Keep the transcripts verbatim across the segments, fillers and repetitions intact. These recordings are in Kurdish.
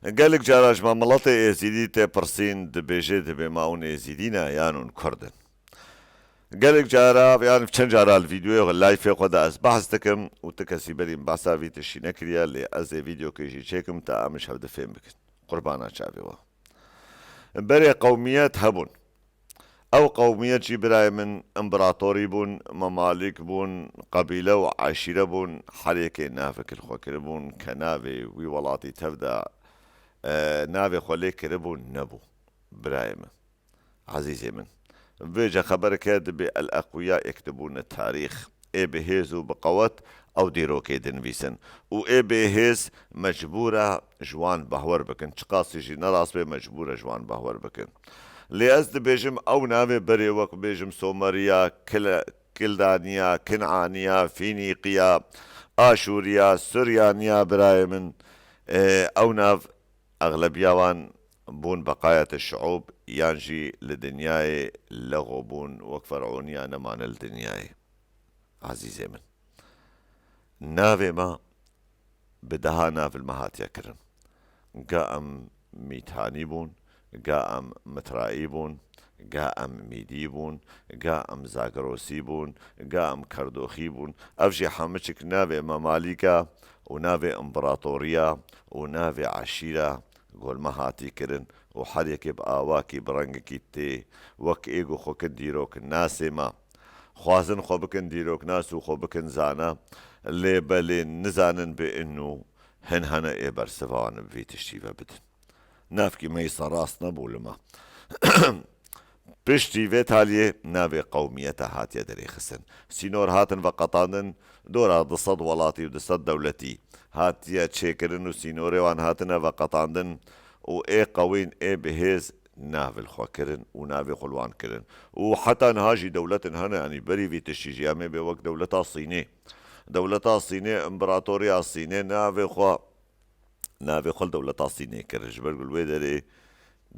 Gelek cara ji me miletê Êzîdî tê pirsîn, dibêje dibê ma hûn Êzîdî ne yan hûn Kurd in. Gelek cara, yan çend cara li vîdeoyê xwe, layfê xwe de ez behs dikim û ti kesî berî min behsa vî tiştî nekiriye, lê ez ê vîdeokê jî çêkim ta em ji hev di fêm bikin. Qurbana çavê we. Berê qewmiyet hebûn. Ew qewmiyet jî birayê min împeratorî bûn, memalîk bûn, qebîle û eşîre bûn, her yekê navek li xwe kiribûn, ke navê wî welatî tev de, e, navê xwe lê kiribûn nebû, birayê min. Ezîzê min. Vêce xebereke dibê el-eqwiya yektibûne tarîx. Ê bi hêz û bi qewet ew dîrokê dinivîsin. Û ê bê hêz mecbûr e ji wan bahwer bikin. Çiqasî jî nerast bê mecbûr e ji wan bahwer bikin. Lê ez dibêjim ew navê berê wek bêjim Someriya, Kile-, Kildaniya, Kinaniya, Fînîqiya, Aşûriya, Suryaniya birayê min, e, ew nav exlebiya wan bûn beqayete şiûb yan jî li dinyayê lexo bûn wek fer'ûniya nemane li dinyayê. Ezîzê min. Navê me bi deha nav li me hatiye kirin. Ga em Mîtanî bûn, ga em Mitraî bûn, ga em Mîdî bûn, ga em Zagrosî bûn, ga em Kerdoxî bûn. Ev jî hemiçik navê memalîka û navê împeratoriya û navê eşîra gol me hatî kirin û her yekê bi awakî, bi rengekî tê, wek ê ku xwe kin dîroknasê me. Xwazin xwe bikin dîroknas û xwe bikin zana, lê belê nizanin bi inu hin hene ê bersiva wan bi vî tiştî ve bidin. Navkî me îsa rast nebû li me. Piştî vê taliyê navê qewmiyete hatiye derêxistin. Sînor hatin veqetandin, dora du sed welatî û du sed dewletî hatiye çêkirin û sînorê wan hatine veqetandin û ê qewîn, ê bihêz nav li xwe kirin û navê xwe li wan kirin. Û heta niha jî dewletin hene, yanî berî vî tiştî jî em ê bê wek dewleta Sînê. Dewleta Sînê, împeratoriya Sînê navê xwe, navê xwe li dewleta Sînê kir. Ji ber ku li wê derê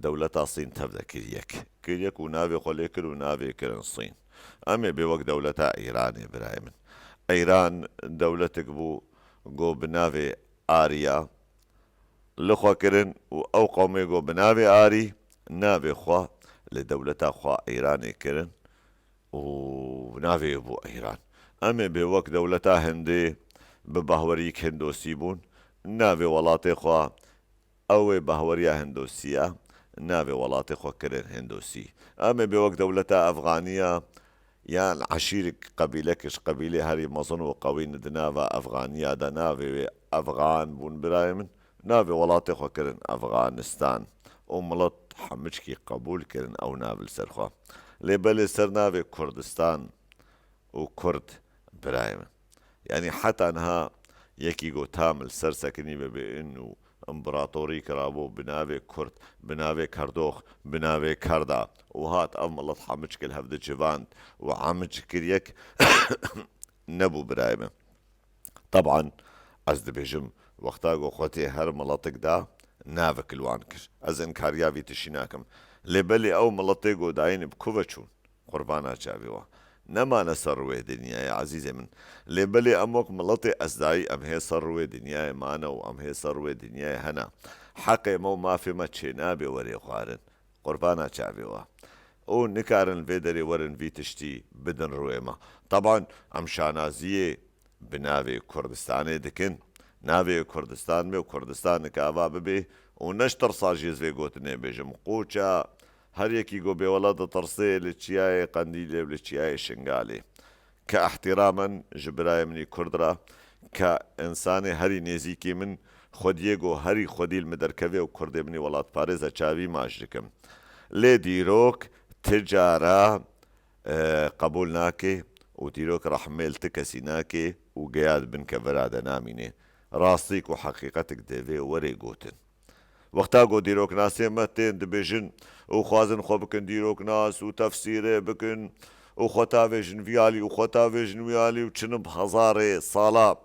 dewleta Sîn tev de kir yek. Kir yek û navê xwe lê kir û navê kirin Sîn. Em ê bê wek dewleta Îranê, birayê min. Îran dewletek bû ku bi navê Arya li xwe kirin û ew qewmê ku bi navê Arî navê xwe li dewleta xwe Îranê kirin û navê wê bû Îran. Em ê bê wek dewleta Hindê bi bahweriyek Hindosî bûn, navê welatê xwe, ew ê bahweriya Hindosî ye, navê welatê xwe kirin Hindosî. Em ê bê wek dewleta Efxaniya, yan eşîrek, qebîlek ji qebîlê herî mezin û qewîn di nava Efxaniya de, navê wê Efxan bûn, birayê min. Navê welatê xwe kirin Efxanistan û milet hemiçkî qebûl kirin ew nav li ser xwe. Lê belê ser navê Kurdistan û Kurd, birayê min. Yanî heta niha yekî ku tam li ser sekinî be bê inu împeratorî kirabû bi navê Kurd, bi navê Kerdox, bi navê Kerda û hat ev milet hemiçkî li hev dicivand û hemiçkî kir yek nebû, birayê min. Teban ez dibêjim, wexta ku xwe tê her miletik de navek li wan kir. Ez inkariya vî tiştî nakim. Lê belê ew miletê ku dayîn bi ku ve çûn? Qurbana çavê we. Nemane ser rûyê dinyayê, ezîzê min. Lê belê em wek miletê ezdayî em hê ser rûyê dinyayê mane û em hê ser rûyê dinyayê hene. Heqê me û mafê me çênabe were xwarin. Qurbana çavê we. Û nikarin li vê derê werin vî tiştî bidin rûyê me. Teban em şanaziyê bi navê Kurdistanê dikin. Navê Kurdistan be û Kurdistan nikava bibe û ne ji tirsa jî ez vê gotinê bêjim. Qoça her yekî ku bêwela ditirsê li çiyayê Qendîlê û li çiyayê Şingalê. Ke ihtîramen ji birayê min î Kurd re, ke însanê herî nêzîkî min, xwediyê ku herî xwedî li min derkeve û Kurdê min î welatparêz e, çavî maç dikim. Lê dîrok ti cara, e, qebûl nake û dîrok rehmê li ti kesî nake û geya di bin kevera de namîne. Rastîk û heqîqetik divê were gotin. Wexta ku dîroknasê me tên dibêjin û xwazin xwe bikin dîroknas û tefsîrê bikin û xwe tavêjin vî alî û xwe tavêjin wî alî û çin bi hezarê sala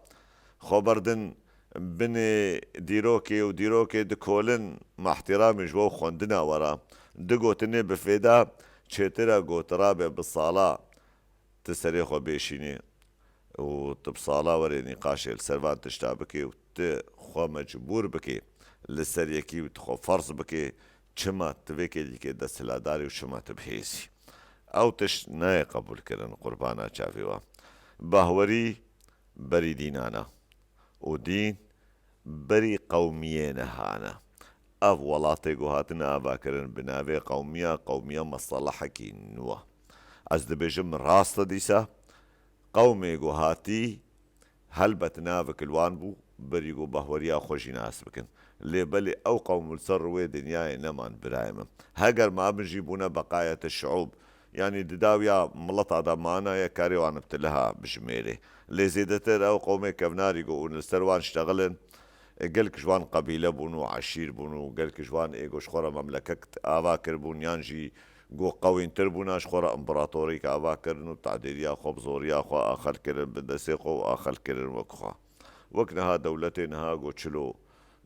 xwe berdin binê dîrokê û dîrokê dikolin, me ihtiramê ji we û xwendina we re. Di gotinê bi fêda çêtir e ku tu rabe bi sala tu serê xwe bêşînî û tu bi sala werê nîqaşê li ser van tişta bikê û tu xwe mecbûr bikê li ser yekî tu xwe ferz bikê, çima tu vê kêlîkê desthilatdarî û çima tu bihêzî. Ew tişt nayê qebûlkirin qurbana çavê we. Bahwerî berî dînan e û dîn berî qewmiyê nehane. Ev welatê ku hatine avakirin bi navê qewmiya, qewmiya mestelehekî nû e. Ez dibêjim rast e dîsa, qewmê ku hatî helbet navik li wan bû, berî ku bahweriya xwe jî nas bikin. Lê belê ew qewm li ser rûyê dinyayê neman birayê min. Heger mabin jî bûne beqayete şiûb. Yanî di dawiya mileta de manaye karê wan bi tiliha bijimêrê. Lê zêdetir ew qewmê kevnarî ku û li ser wan ştexilin, e, gelek ji wan qebîle bûn û eşîr bûn û gelek ji wan ê ku ji xwe re memleket ava kiribûn yan jî ku qewîntir bûna ji xwe re împeratorîk ava kirin û tadêriya xwe bi zoriya xwe axil kirin bi destê xwe û axil kirin wek xwe. Wek niha dewletê niha ku çilo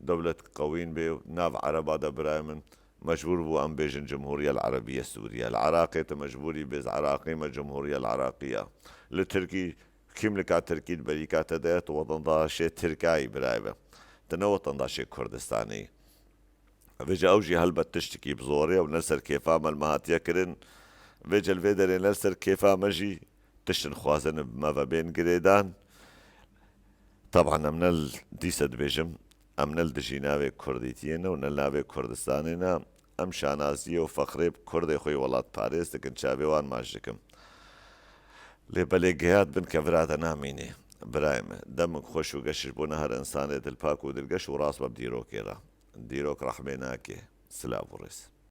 dewlet qewîn bê nav Ereba de birayê min, mecbûr bû em bêjin Cumhuriye El Erebiye Sûriye. Li Iraqê tu mecbûrî bê ez Iraqî me Cumhuriye El Iraqiye. Li Tirkî kîmlika Tirkî di berîka te de ye, tu wetandaşê Tirkayî birayê be. Tu ne wetandaşê Kurdistanê yî. Vêca ew jî helbet tiştekî bi zorê ew ne li ser kêfa me li me hatiye kirin. Vêca li vê derê ne li ser kêfa me jî tiştin xwazin bi me ve bên girêdan. Teban em ne li, dîse dibêjim, em ne li dijî navê Kurdîtiyê ne û ne li navê Kurdistanê ne. Em şanaziyê û fexrê bi Kurdê xwe yê welatparêz dikin, çavê wan maç dikim. Lê belê gihat bin kevira de namînê. Birayê me, demik xweş û geş ji bo ne her insanê dilpak û dilgeş û rast be bi dîrokê re. Dîrok rehmê nake. Silav û rêz.